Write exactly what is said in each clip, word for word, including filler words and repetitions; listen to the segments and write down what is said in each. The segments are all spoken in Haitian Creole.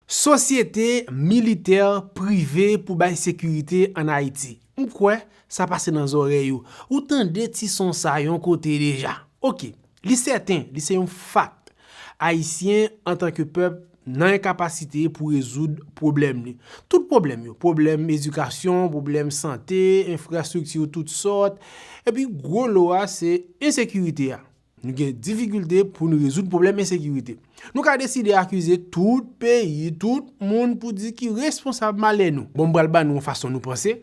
Sosyete militè prive pou bay sekirite ann Ayiti. M kwè sa pase nan zòrèy ou. Ou tande ti son sa yon kote deja. Oke, li sèten, li se yon fakt. Ayisyen, antanke pèp, nan enkapasite pou rezoud pwoblèm li. Tout pwoblèm yo, pwoblèm edikasyon, pwoblèm sante, enfrastrikti tout sòt, epi gwo lo a se ensekirite a. Nou gen difikilte pou nou rezoud pwoblèm ensekirite. Nou ka deside akize tout peyi, tout moun pou di ki responsab malè nou. Bon, m pral ba nou yon fason nou panse,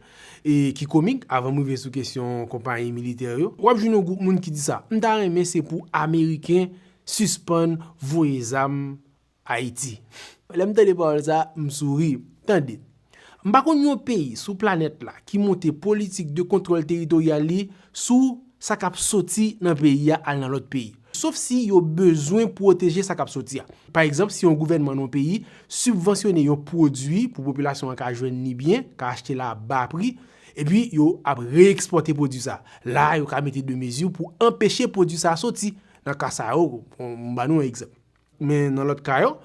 e ki komik, avan m rive sou kesyon konpayi militè yo. W ap jwenn yon gwoup moun ki di sa. M ta renmen se pou Ameriken sispann voye zam Ayiti. Lè m tande pawòl sa, m souri. Tande. M pa konn yon peyi sou planèt la ki monte politik de kontwòl teritoryal li sou sa k ap soti nan peyi a al nan lòt peyi. Sof si yo bezwen pwoteje sa k ap soti a. Pa egzanp, si yon gouvènman nan yon peyi sibvansyone yon pwodui pou popilasyon an ka jwenn li byen, ka achte l a ba pri, epi yo ap reekspòte pwodui sa. La, yo ka mete de mezi pou anpeche pwodui sa soti. Nan ka sa yo, m ba nou yon egzanp. Men nan lòt ka yo,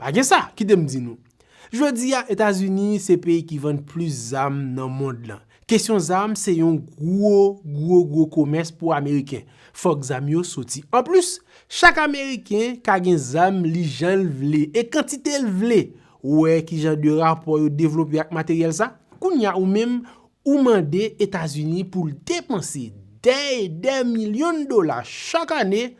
pa gen sa, kite m di nou. Jodi a, Etazini se peyi ki vann plis zam nan mond lan. Kesyon zam se yon gwo, gwo, gwo komès pou Ameriken. Fòk zam yo soti. Anplis, chak Ameriken ka gen zam li jan l vle e kantite l vle. Ou wè ki jan de rapò yo devlope ak materyèl sa? Kounye a ou menm, ou mande Etazini pou l depanse dè e dè milyon dola chak ane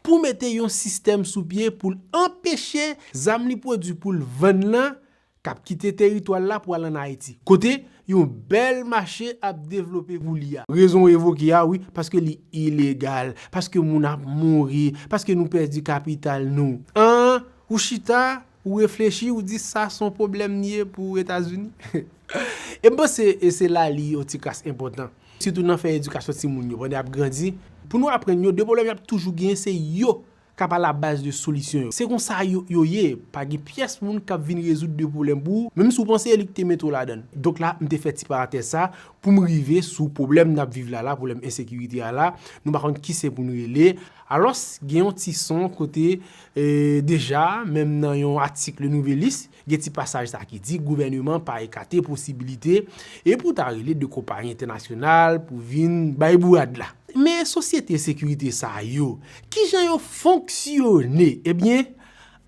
pou mete yon sistèm sou pye pou l anpeche zam li pwodui pou l vann lan k ap kite teritwa l la pou al ann Ayiti, kote yon bèl mache ap devlope pou li a. Rezon w evoke a, wi, paske li ilegal, paske moun ap mouri, paske nou pèdi kapital nou. An, ou chita, ou reflechi, ou di sa se yon pwoblèm li ye pou Etazini. E m panse e se la li yon ti kras enpòtan. Sitou nan fè edikasyon timoun yo pandan y ap grandi. Pou nou aprann yo, de pwoblèm y ap toujou genyen, se yo k ap alabaz de solisyon yo. Se konsa yo, yo ye. Pa gen pyès moun k ap vin rezoud de pwoblèm pou ou, menm si w panse e li ki te mete w ladan l. Donk la, m te fè ti parantèz sa pou m rive sou pwoblèm n ap viv la la, pwoblèm ensekirite a la. Nou pa konn kise pou n rele. Alòs, gen yon ti son kote, e, deja, menm nan yon atik Le Nouvelliste, gen ti pasaj sa ki di gouvèneman pa ekate posibilite e pou ta rele de konpayi entènasyonal pou vin bay bourad la. Men sosyete sekirite sa yo, kijan yo fonksyone? Ebyen,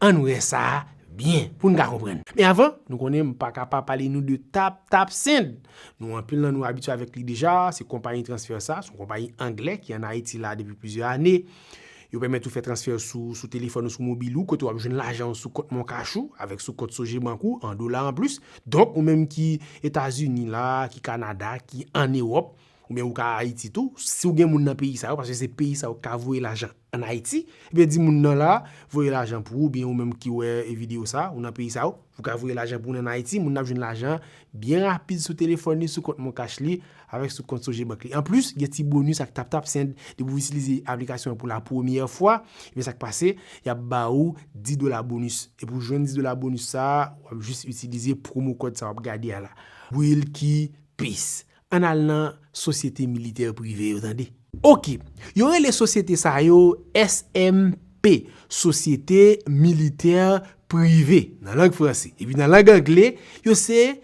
ann wè sa byen pou n ka konprann. Men avan, nou konnen m pa ka pa pale nou de Tap Tap Send. Nou anpil nan nou abitye avèk li deja, se konpayi transfè sa, se yon konpayi anglè ki ann Ayiti la depi plizyè ane. Yo pèmèt ou fè transfè sou, sou telefòn ou, sou mobil ou, kote w ap jwenn lajan w sou kont Moncash ou, avèk sou kont Sogebank ou, an dola anplis. Donk, ou menm ki Etazini la, ki Kanada, ki ann Ewòp, oubyen ou ka Ayiti tou, si w gen moun nan peyi sa yo, paske se peyi sa yo k ka voye lajan ann Ayiti, ebyen di moun nan la, voye lajan pou ou, oubyen ou menm ki wè, e, videyo sa, ou nan peyi sa yo, ou ka voye lajan pou moun ann Ayiti, moun nan ap jwenn lajan byen rapid sou telefòn li, sou kont Moncash li, avèk sou kont Sogebank li. Anplis, gen ti bonis ak Tap Tap Send, depi w itilize aplikasyon an pou la premyè fwa, ebyen sa k pase, y ap ba ou dis dola bonis. E pou w jwenn dis dola bonis sa, w ap jis itilize pwomo kòd sa w ap gade a la. Wilky Peace. Ann al nan sosyete militè prive yo, tande. Oke, yo rele sosyete sa yo S M P, sosyete militè prive, nan lang franse. Epi nan lang angle, yo se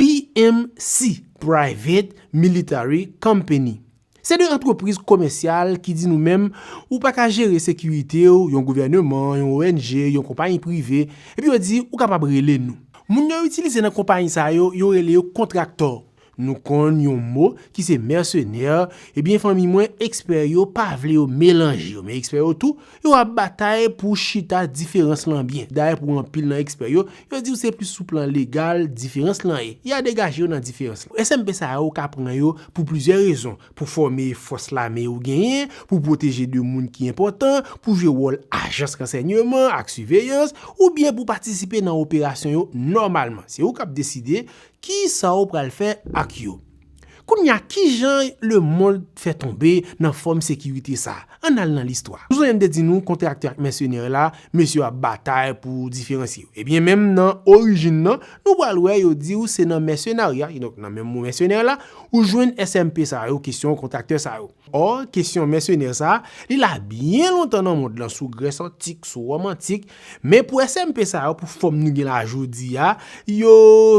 P M C, Private Military Company. Se de antrepriz komèsyal ki di nou menm, ou pa ka jere sekirite w, yon gouvèneman, yon O N G, yon konpayi prive, epi yo di, ou kapab rele nou. Moun yo itilize nan konpayi sa yo, yo rele yo kontraktè. Nou konn yon mo ki se mèsenè. Ebyen, fanmi mwen, ekspè yo pa vle yo melanje yo, men ekspè yo tou, yo ap batay pou chita diferans lan byen. Dayè, pou anpil nan ekspè yo, yo di w se plis sou plan legal diferans lan ye. Y a degaje yo nan diferans lan. S M P sa yo ka pran yo pou plizyè rezon. Pou fòme fòs lame ou genyen, pou pwoteje de moun ki enpòtan, pou jwe wòl ajans ransèyman ak siveyans, oubyen pou patisipe nan operasyon yo nòmalman. Se ou k ap deside kisa w pral fè ak yo. Kounye a, kijan lemonn fè tonbe nan fòm sekirite sa a? Ann al nan listwa. Souvni m te di nou, kontraktè ak mèsenè la, mesye yo ap batay pou diferansye yo. Ebyen, menm nan orijin nan, nou pral wè yo di w se nan mèsenarya, kidonk nan menm mo mèsenè la, ou jwenn S M P sa yo, kesyon kontraktè sa yo. Ò, kesyon mèsenè sa a, li la byen lontan nan mond lan, sou Grès antik, sou Wòm antik, men pou S M P sa yo, pou fòm nou gen la jodi a, yo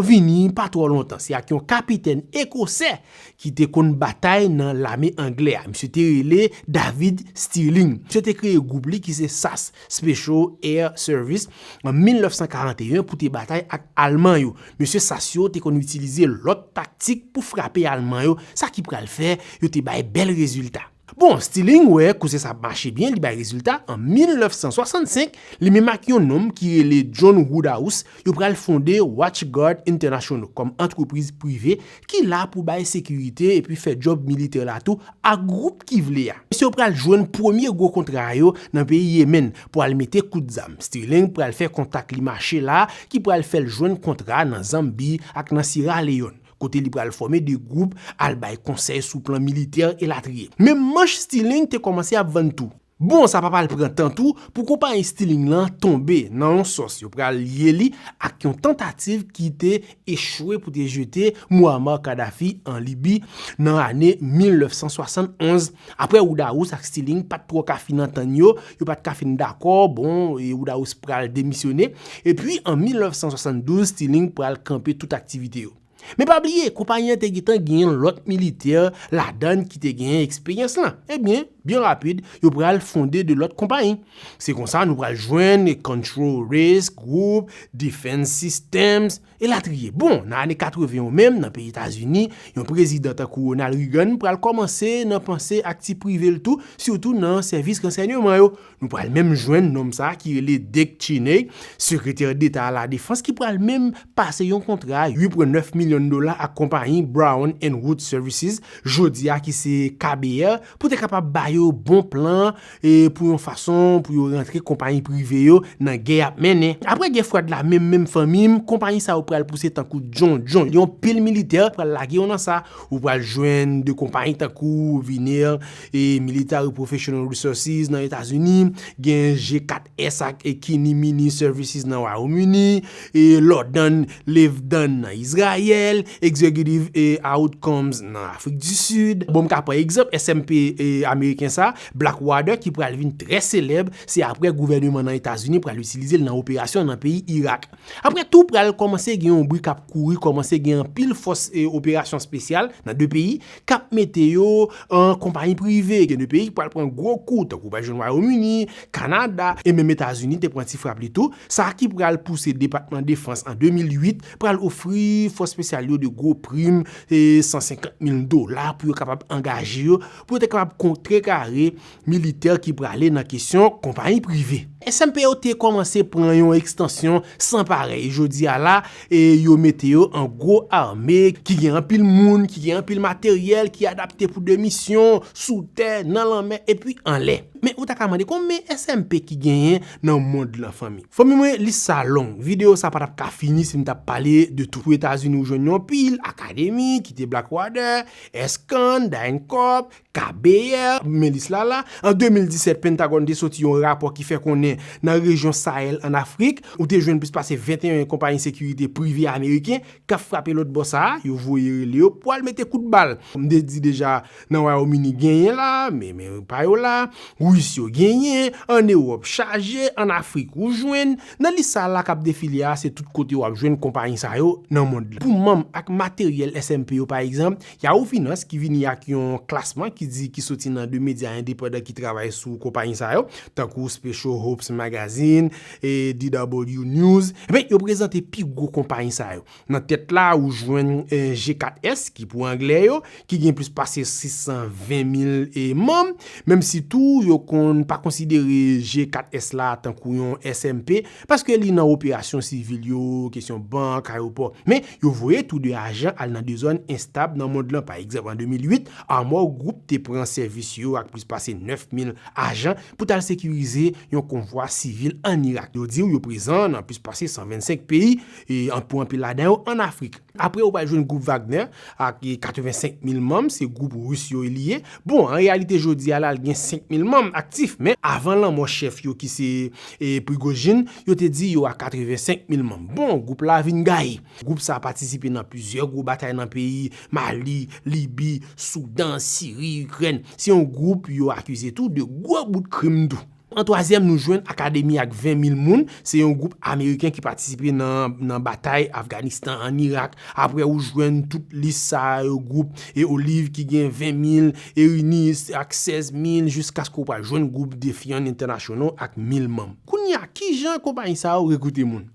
vini pa twò lontan. Se ak yon kapitèn ekosè ki te konn batay nan lame anglè a. Misye te rele David Stirling. Misye te kreye gwoup li ki se sas, Special Air Service, an mil nèf san karanteyen pou te batay ak Alman yo. Mesye sas yo te konn itilize lòt taktik pou frape Alman yo, sa ki pral fè yo te bay bèl rezilta. Bon, Stirling wè koze sa ap mache byen, li bay rezilta. An mil nèf san swasannsenk, li menm ak yon nonm ki rele John Woodhouse, yo pral fonde Watch Guard International kòm antrepriz prive ki la pou bay sekirite epi fè djòb militè la tou ak gwoup ki vle a. Mesye yo pral jwenn premye gwo kontra yo nan peyi Yemen pou al mete kout zam. Stirling pral fè kontak li mache la ki pral fè l jwenn kontra nan Zanbi ak nan Sierra Leone, kote li pral fòme de gwoup, al bay konsèy sou plan militè elatriye. Men manch Stirling te kòmanse ap vann tou. Bon, sa pa pral pran tan tou pou konpayi Stirling lan tonbe nan yon sòs. Yo pral lye li ak yon tantativ ki te echwe pou te jete Muammar Kadhafi an Libi nan ane mil nèf san swasannonz. Apre Woodhouse ak Stirling pa t twò ka fin antann yo, yo pa t ka fin dakò, bon, e Woodhouse pral demisyone. Epi, an mil nèf san swasanndouz, Stirling pral kanpe tout aktivite yo. Men pa bliye, konpayi an te gentan genyen lòt militè ladan l ki te genyen eksperyans lan. Ebyen, byen rapid, yo pral fonde de lòt konpayi. Se konsa nou pral jwenn Control Risks Group, Defense Systems, elatriye. Bon, nan ane katreven yo menm, nan peyi Etazini, yon prezidan tankou Ronald Reagan pral kòmanse nan panse ak ti prive l tou, sitou nan sèvis ransèyman yo. Nou pral menm jwenn nonm sa a ki rele Dick Cheney, sekretè deta aladefans, ki pral menm pase yon kontra uit pwen nèf milyon dola ak konpayi Brown and Wood Services, jodi a ki se K B R, pou te kapab ba yo bon plan, e pou yon fason pou yo rantre konpayi prive yo nan gè y ap mennen. Apre gè fwad la menm, menm fanmi m, konpayi sa yo pral pouse tankou John John. Yon pil militè pral lage yo nan sa. Ou pral jwenn de konpayi tankou Viner e Military Professional Resources nan Etazini, gen G kat S ak e Kini Mini Services nan Wayòm Ini, e Lordan Levidan nan Izrayèl, Executive e Outcomes nan Afrik di Sid. Bon, m ka pran egzanp S M P e ameriken sa, Blackwater, ki pral vin trè selèb, se apre gouvèneman nan Etazini pral itilize l nan operasyon nan peyi Irak. Apre tou, pral kòmanse gen yon bri k ap kouri, kòmanse gen anpil fòs e operasyon espesyal nan de peyi k ap mete yo an konpayi prive. Gen de peyi ki pral pran gwo kou, tankou pa jwenn Wayòm Ini, Kanada, e menm Etazini te pran ti frap li tou. Sa ki pral pouse Depatman Defans an de mil uit pral ofri fòs espesyal yo de gwo prim, e san senkant mil dola pou yo kapab angaje yo, pou yo te kapab kontrekare militè ki prale nan kesyon konpayi prive. S M P yo te kòmanse pran yon ekstansyon san parèy. Jodi a la, e yo mete yo an gwo ame ki gen anpil moun, ki gen anpil materyèl, ki adapte pou de misyon, sou tè, nan lanmè, epi anlè. Men ou ta ka mande konbyen S M P ki genyen nan mond lan, fanmi. Fanmi mwen, lis sa long. Videyo sa pa t ap ka fini si m t ap pale de tout. Pou Etazini, ou jwenn yon pil akademi, kite Blackwater, Eskan, DynCorp, K B R, men lis la la. An de mil disèt, Pentagòn te soti yon rapò ki fè konnen nan rejyon Sahèl ann Afrik, ou te jwenn plis pase venteyen konpayi sekirite prive ameriken k ap frape lòt bò sa a, yo voye rele yo pou al mete kout bal. M te di deja, nan Wayòm Ini genyen la, men, men pa yo la, Ris yo genyen, ann Ewòp chaje, ann Afrik ou jwenn. Nan lis sa a la k ap defile a, se tout kote w ap jwenn konpayi sa yo nan mond lan. Pou manm ak materyèl S M P yo, pa egzanp, Yahoo Finance ki vini ak yon klasman ki di, ki soti nan de medya endepandan ki travay sou konpayi sa yo, tankou Special Ops Magazine e D W News. Ebyen, yo prezante pi gwo konpayi sa yo. Nan tèt la, ou jwenn, eh, G kat S, ki pou anglè yo, ki gen plis pase sis san ven mil, eh, manm, menm si tou yo konn pa konsidere G kat S la tankou yon S M P, paske li nan operasyon sivil yo, kesyon bank, ayewopò. Men, yo voye tou de ajan al nan de zòn enstab nan mond lan. Pa egzanp, an de mil uit, Armor Group te pran sèvis yo ak plis pase nèf mil ajan pou t al sekirize yon konvwa sivil ann Irak. Yo di w yo prezan nan plis pase san vennsenk peyi, e an, pou anpil ladan yo ann Afrik. Apre, ou pral jwenn gwoup Wagner ak katrevensenk mil manm, se gwoup ris yo li ye. Bon, an reyalite, jodi a la, l gen senk mil manm aktif, men avan lanmò chèf yo ki se e, Prigozhin, yo te di yo a katrevensenk mil manm. Bon, gwoup la vin gaye. Gwoup sa a patisipe nan plizyè gwo batay nan peyi Mali, Libi, Soudan, Siri, Ikrèn. Se yon gwoup yo akize tou de gwo bout krim tou. An twazyèm, nou jwenn Akademi ak ven mil moun. Se yon gwoup ameriken ki patisipe nan, nan batay Afganistan, ann Irak. Apre, ou jwenn tout lis sa yo, gwoup e Olive ki gen ven mil, Erinis ak sèz mil, jiskaske w pral jwenn gwoup Defiant International ak mil manm. Kounye a, kijan konpayi sa yo rekrite moun?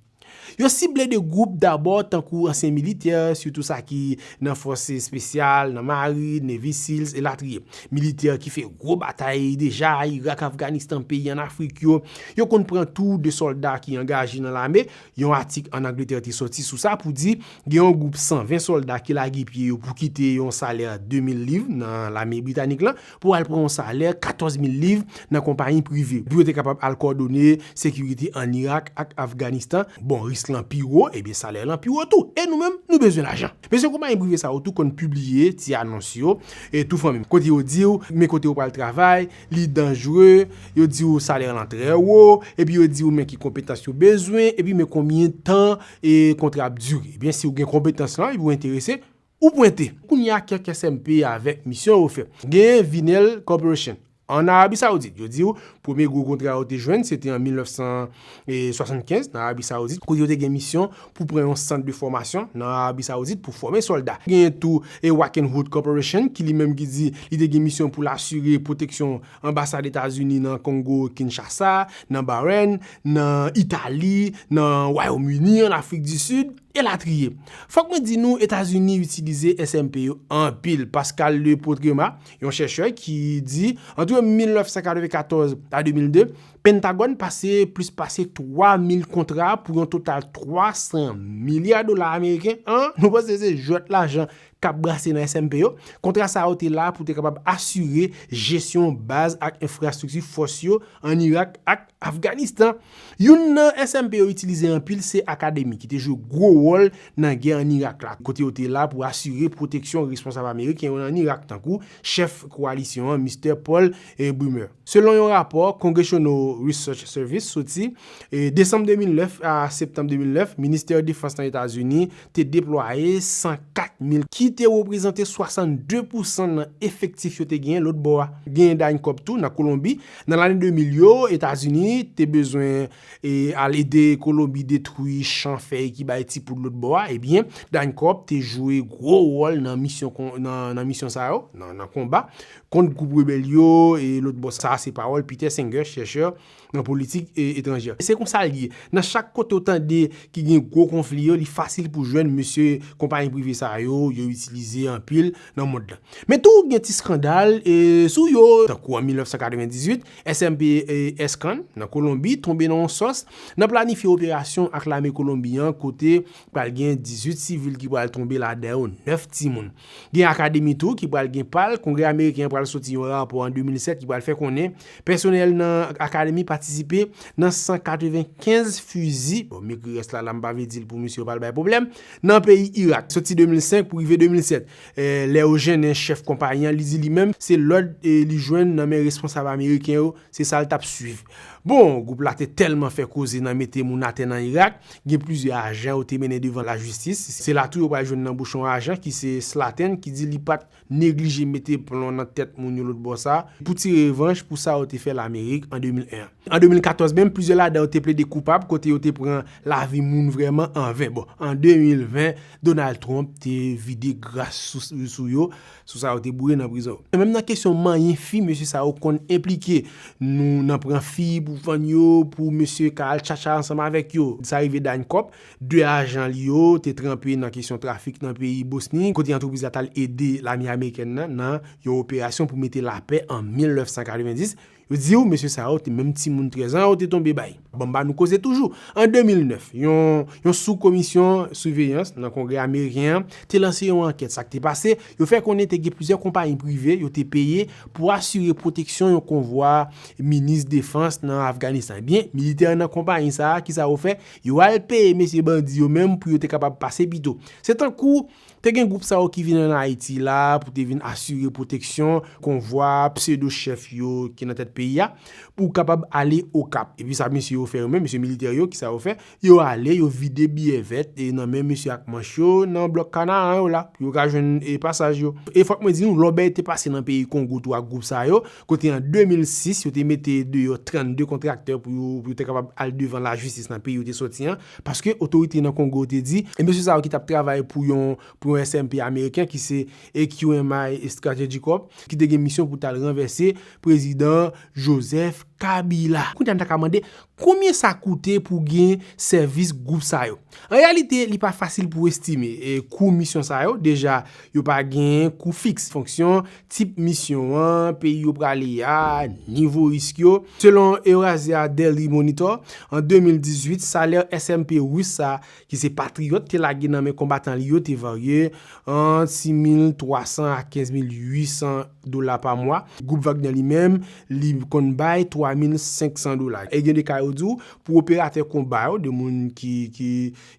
Yo sible de gwoup dabò, tankou ansyen militè, sitou sa ki nan fòs espesyal, nan marin, Navy SEALs, elatriye. Militè ki fè gwo batay deja, Irak, Afganistan, peyi ann Afrik yo. Yo konn pran tou de sòlda ki angaje nan lame. Yon atik ann Angletè te sòti sou sa pou di, gen yon gwoup san ven sòlda ki lage pye yo pou kite yon salè de mil liv nan lame britanik lan, pou al pran yon salè katòz mil liv nan konpayi prive, pou yo te kapab al kòdone sekirite ann Irak ak Afganistan. Bon, risk lan pi wo, ebyen salè lan pi wo tou. E nou menm, nou bezwen lajan. Mesye konpayi prive sa yo tou konn pibliye ti anons yo, e tou fanmi m. Kote yo di w, men kote yo pral travay, li danjre, yo di w salè lan trè wo, epi yo di w men ki konpetans yo bezwen, epi men konbyen tan e kontra ap dire. Ebyen, si w gen konpetans lan, epi w enterese, ou pwente. Kounye a, kèk S M P avèk misyon yo fè. Gen Vinel Corporation. Ann Arabi Saoudit, yo di w, premye gwo kontra yo te jwenn, se te an mil nèf san swasannkenz, nan Arabi Saoudit, kote yo te gen misyon pou pran yon sant de fòmasyon nan Arabi Saoudit pou fòme sòlda. Gen tou e Wackenhut Corporation, ki li menm ki di li te gen misyon pou l asire pwoteksyon anbasad Etazini nan Kongo Kinshasa, nan Bahrain, nan Itali, nan Wayòm Ini, ann Afrik di Sid, elatriye. Fòk mwen di nou, Etazini itilize S M P yo anpil. Pascal Le Potrema, yon chèchè ki di, ant mil nèf san katrevenkatòz a de mil de, Pentagòn pase plis pase twa mil kontra pou yon total twa san milya dola ameriken an. Nou panse se jwèt lajan k ap brase nan S M P yo? Kontra sa yo te la pou te kapab asire jesyon baz ak enfrastrikti fòs yo ann Irak ak Afganistan. Youn nan S M P yo itilize anpil se Akademi, ki te jwe gwo wòl nan gè ann Irak la, kote yo te la pou asire pwoteksyon responsab ameriken yo ann Irak, tankou chèf kowalisyon an, mistè Paul e Bremer. Selon yon rapò Congressional Research Service soti e, desanm de mil nèf a septanm de mil nèf, Ministè Defans nan Etazini te deplwaye san kat mil, ki te reprezante swasannde pousan nan efektif yo te genyen lòt bò a. Gen DynCorp tou nan Kolonbi. Nan lane de mil yo, Etazini te bezwen e, al ede Kolonbi detwi chan fèy ki bay ti poud lòt bò a. Ebyen, DynCorp te jwe gwo wòl nan misyon kon-, nan, nan misyon sa yo, nan, nan konba kont gwoup rebèl yo, e lòt bò sa, se pawòl Peter Singer, chèchè nan politik e, etranjè. Se konsa l ye. Nan chak kote w tande ki gen gwo konfli yo, li fasil pou jwenn mesye konpayi prive sa yo, yo itilize anpil nan mond lan. Men tou, gen ti eskandal e, sou yo, tankou an mil nèf san katrevendizuit, S M P e, Eskan, nan Kolonbi, tonbe nan yon sòs, nan planifye operasyon ak lame Kolonbi an, kote pral gen dizuit sivil ki pral tonbe, ladan yo nèf timoun. Gen Akademi tou ki pral gen pa l. Kongrè ameriken an pral soti yon rapò an de mil sèt ki pral fè konnen pèsonèl nan Akademi patisipe nan san katrevenkenz fizi. Bon, m ekri rès la, la m pa vle di l pou misye yo pa al bay pwoblèm. Nan peyi Irak, soti de mil senk pou rive de mil sèt. E, lè yo jennen chèf konpayi an, li di li menm, se lòd e, li jwenn nan men responsab ameriken yo, se sa l t ap swiv. Bon, gwoup la te tèlman fè koze nan mete moun atè nan Irak, gen plizyè ajan yo te mennen devan lajistis. Se la tou yo pral jwenn nan bouch yon ajan ki se Slatten, ki di li pa t neglije mete plon nan tèt moun yo lòt bò sa pou tire revanch pou sa yo te fè Lamerik an de mil en an. An de mil katòz menm, plizyè ladan yo te plede koupab kote yo te pran lavi moun vrèman an ven. Bon, an de mil ven, Donald Trump te vide gras sou, sou yo, sou sa yo te boure nan prizon yo. Menm nan kesyon manyen fi, mesye sa yo konn enplike. Nou nan pran fi pou vann yo, pou mesye ka al tchatcha ansanm avèk yo. Sa rive DynCorp, de ajan li yo te tranpe nan kesyon trafik nan peyi Bosni, kote antrepriz la t al ede lame amerikèn nan nan yon operasyon pou mete lapè an mil nèf san katrevendiz. Yo di w, mesye sa yo te menm timoun trèz an yo te tonbe bay. Ban m ba nou koze toujou. An de mil nèf, yon, yon sou komisyon siveyans nan Kongrè ameriken an te lanse yon ankèt. Sa k te pase, yo fè konnen te gen plizyè konpayi prive yo te peye pou asire pwoteksyon yon konvwa minis defans nan Afganistan. Ebyen, militè nan konpayi sa a, ki sa yo fè? Yo al peye mesye bandi yo menm pou yo te kapab pase pito. Se tankou te gen gwoup sa yo ki vin ann Ayiti la pou te vin asire pwoteksyon konvwa pseudo chèf yo ki nan tèt peyi a pou kapab ale Okap. Epi sa mesye yo fè yo menm, mesye militè yo, ki sa yo fè? Yo ale, yo vide biyè vèt e nan men mesye ak manch yo nan blòk Kanaran yo la pou yo ka jwenn e pasaj yo. E fòk mwen di nou, lòbèy te pase nan peyi Kongo tou ak gwoup sa yo, kote an de mil sis yo te mete deyò trannde kontraktè pou yo, pou yo te kapab al devan lajistis nan peyi yo te soti an, paske otorite nan Kongo te di e mesye sa yo ki t ap travay pou yon, pou yon S M P ameriken ki se A Q M I Strategy Corp, ki te gen misyon pou t al ranvèse prezidan Joseph Kabila. Kounye a n ta ka mande, konbyen sa koute pou gen sèvis gwoup sa yo? An reyalite, li pa fasil pou estime e kou misyon sa yo. Deja, yo pa gen kou fiks. Fonksyon, tip misyon an, peyi yo prale a, nivo risk yo. Selon Eurasia Daily Monitor, an de mil dizuit, salè S M P ris sa, ki se Patriot, te lage nan men konbatan li yo te varye ant sis mil twa san a kenz mil uit san dola pa mwa. Gwoup Wagner li menm, li konn bay twa mil senk san dola. E gen de ka yo di w, pou operatè konba yo, de moun ki, ki,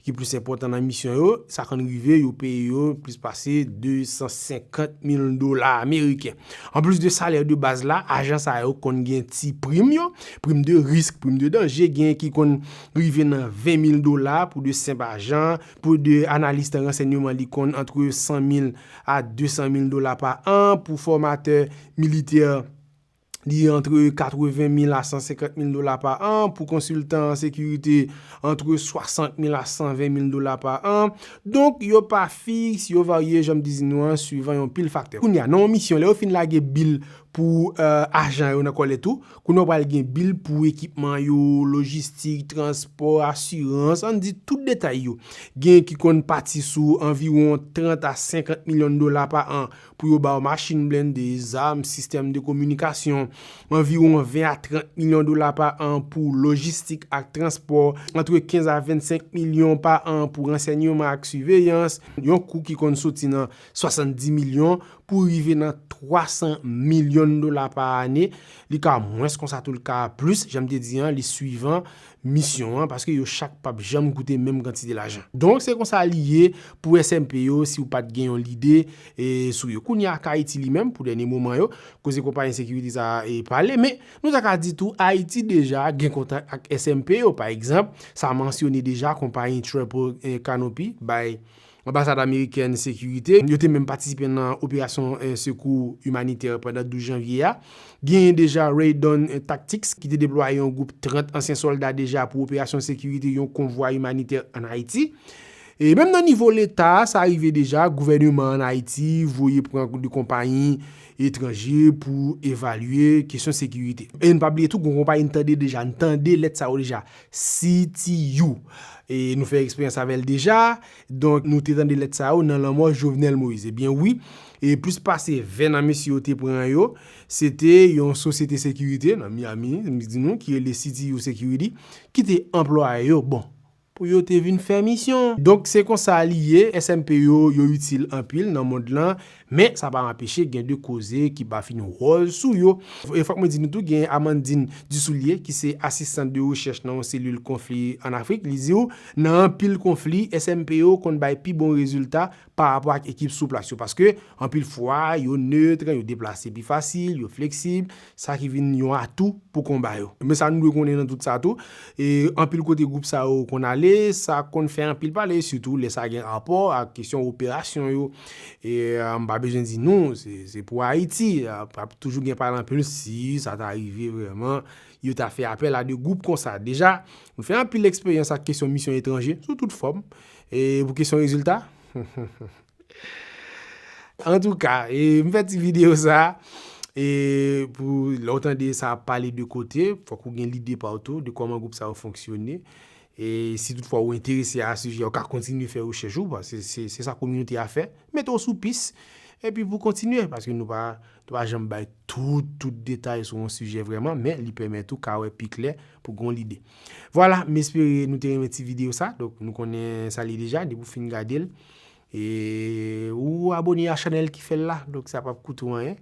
ki plis enpòtan nan misyon yo, sa konn rive yo peye yo plis pase de san senkant mil dola ameriken. Anplis de salè de baz la, ajan sa yo konn gen ti prim yo, prim de risk, prim de danje, gen ki konn rive nan ven mil dola pou de senp ajan, pou de analis ransèyman li konn antre san mil a de san mil dola pa an, pou fòmatè militè li antre katreven mil a san senkant mil dola pa an, pou konsiltan an sekirite antre swasant mil a san ven mil dola pa an. Donk, yo pa fiks, yo varye, jan m di nou an, swivan yon pil faktè. Kounye a, nan yon misyon, lè yo fin lage bil pou, eh, ajan yo nan kòlèt ou, kounye a w pral gen bil pou ekipman yo, lojistik, transpò, asirans, ann di tout detay yo. Gen ki konn pati sou anviwon trant a senkant milyon dola pa an pou yo ba w machin blende, zam, sistèm de kominikasyon, anviwon ven a trant milyon dola pa an pou lojistik ak transpò, antre kenz a vennsenk milyon pa an pou ransèyman ak siveyans, yon kou ki konn soti nan swasanndis milyon pou rive nan twa san milyon dola pa ane. Li ka mwens konsa tou, li ka plis, jan m te di an, li swivan misyon an, paske yo chak p ap janm koute menm kantite lajan. Donk, se konsa li ye pou S M P yo, si w pa t gen yon lide, e, sou yo. Kounye a, ak Ayiti li menm, pou dènye moman yo, koze konpayi sekirite sa a, e, pale, men nou ta ka di tou, Ayiti deja gen kontak ak S M P yo. Pa egzanp, sa mansyone deja, konpayi Triple, e, Canopy bay anbasad amerikèn sekirite. Yo te menm patisipe nan operasyon, eh, sekou imanitè pandan douz janvye a. Genyen deja Raydon, eh, Tactics ki te deplwaye yon gwoup trant ansyen sòlda deja pou operasyon sekirite yon konvwa imanitè ann Ayiti. E menm nan nivo Leta, sa rive deja, gouvèneman ann Ayiti voye pran de konpayi etranje pou evalye kesyon sekirite. E n pa bliye tou, gon konpayi n tande deja, n tande lèt sa yo deja, C T U. E nou fè eksperyans avè l deja, donk nou te tande lèt sa yo nan lanmò Jovenel Moïse. Ebyen wi, e plis pase ven nan mesye yo te pran yo, se te yon sosyete sekirite nan Miami, m di nou, ki rele C T U Security, ki te anplwaye yo. Bon, pou yo te vin fè misyon. Donk, se konsa li ye, S M P yo, yo itil anpil nan mond lan, men sa pa anpeche gen de koze ki pa fin wòl sou yo. E fòk mwen di nou tou, gen Amandine Dusoulier, ki se asistant de rechèch nan yon selil konfli ann Afrik, li di w, nan anpil konfli, S M P yo konn bay pi bon rezilta pa rapò ak ekip sou plas yo, paske anpil fwa, yo nèt, yo deplase pi fasil, yo fleksib, sa ki vin yon atou pou konba yo. Men sa nou dwe konnen nan tout sa tou, e anpil kote gwoup sa yo konn ale, sa konn fè anpil pale, sitou lè sa gen rapò ak kesyon operasyon yo. E, eh, m pa bezwen di nou, se, se pou Ayiti, ap, ap toujou gen pale anpil si sa ta rive vrèman, yo ta fè apèl a de gwoup konsa. Deja, nou fè anpil eksperyans ak kesyon misyon etranje, sou tout fòm. E pou kesyon rezilta, antouka, e m fè ti videyo sa, e pou lè w tande sa ap pale de kote, fòk ou gen lide pa w tou de kòman gwoup sa yo fonksyone. E si toutfwa ou enterese a sijè, ou ka kontinye fè rechèch ou, paske se, se sa kominote a fè. Mete w sou pis. epi pou kontinye, paske nou pa, nou pa janm bay tout, tout detay sou yon sijè vrèman, men li pèmèt ou ka wè pi klè pou gon lide. Vwala, m espere nou te renmen ti videyo sa, donk nou konnen sa li deja, depi w fin gade l, e ou abone a chanèl ki fè l la, donk sa p ap koute w anyen.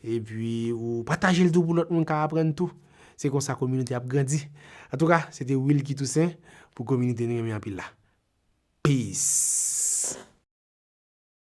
Epi ou pataje l tou pou lòt moun ka aprann tou. Se konsa kominote ap grandi. Antouka, se te Wilky Toussaint pou kominote nou renmen anpil la. Peace.